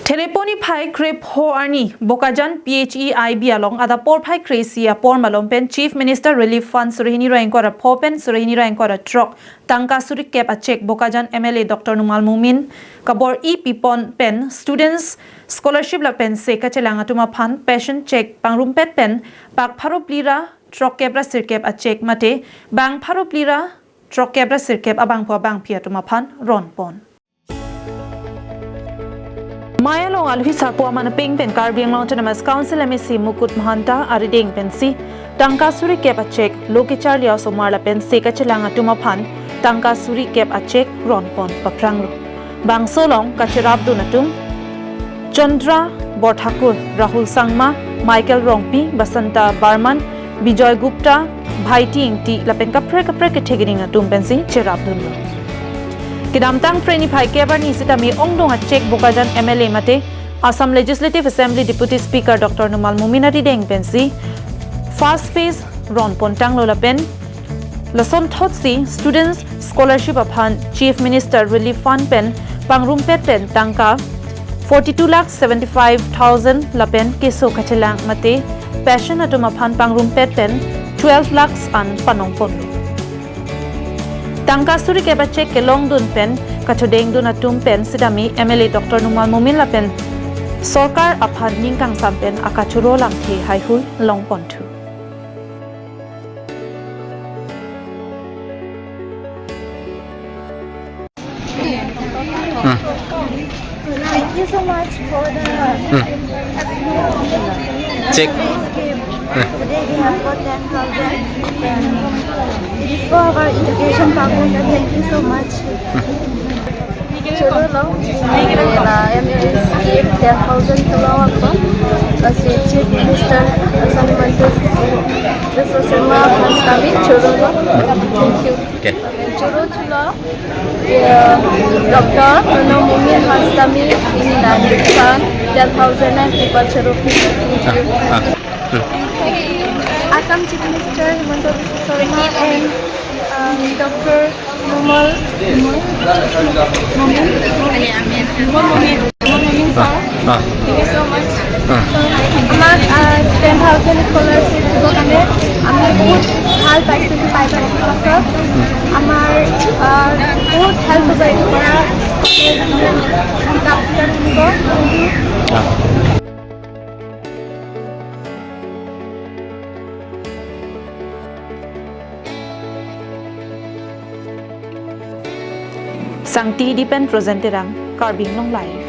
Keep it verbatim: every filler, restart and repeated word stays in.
Theleponi phai krepho arni Bokajan P H E I B along adap porphai kre-isi apor malom pen Chief Minister Relief Fund suri hini ra ingkoi ra pho pen suri hini ra ingkoi ra throk tangka suri kep a cheque Bokajan M L A Doctor Numal Momin kabor-i pipon pen students scholarship lapen se kachelang atum aphan passion cheque pangrumpet pen pak pharo phli ra throk kep ra sirkep a cheque mate bang pharo phli ra throk kep ra sirkep abangphu abangphi atum aphan ronpon. Mei along alohi sarpo aman apeng pen Karbi Anglong Autonomous Council M A C Mukut Mahanta arideng pensi tangka suri kep a cheque lo kecharli asomar lapen se kachelang atum aphan tangka suri kep a cheque ronpon paphranglo. Bangso along kacherapdun atum Chandra Borthakur, Rahul Sangma, Michael Rongpi, Basanta Barman, Bijoy Gupta, Bhaiti Ingti lapen kaprek kaprek kethe keding atum pensi cherapdunlo. Kedamtang Phre niphai kep arni sitame ongdung a cheque Bokajan M L A mate Assam Legislative Assembly Deputy Speaker Doctor Numal Momin arideng pensi first phase ronpon tanglo lapen lasonthotsi students scholarship aphan Chief Minister Relief Fund pen pangrumpet pen tangka forty-two lakh seventy-five thousand lapen keso kachelang mate passion atum aphan pangrumpet pen twelve lakhs an panongponlo. Tangka suri kep a cheque kelongdun pen kachodengdun atum pen sitame M L A Doctor Numal Momin lapen sorkar aphan ning kangsam pen akachoro lamthe haihui longponthu. Hmm. Thank you so much for the Hmm. Cheque. Scheme. Hmm. Today we have got ten thousand. It is for our education purpose, and thank you so much. Hmm. Choro lo, la M L A scheme ten thousand pulo ako. Lasi Chief Minister Assam Himanta Biswa Sarma aphan kami choro lo. Thank you. Okay. Choro thulo, ya, Doctor Numal Momin aphan kami ini dan ten thousand and people choro. Thank you. Ah, ah. Hmm. Assam Chief Minister Himanta Biswa Sarma and, um, Doctor Numal Momin, Numal Momin, Numal Momin sir. Ah, ah. Thank you so much. Ah. So, আমাক, আহ, ten thousand scholarship দিব কাৰণে আমি বহুত ভাল পাইছোঁ, এইটো পাই পেলাই পাছত আমাৰ, আহ, বহুত হেল্প হ'ব এইটো পৰা। কাপোৰ কিনিব। Ah. Sangti Hidi pen Rosen Terang, Karbi Anglong Live.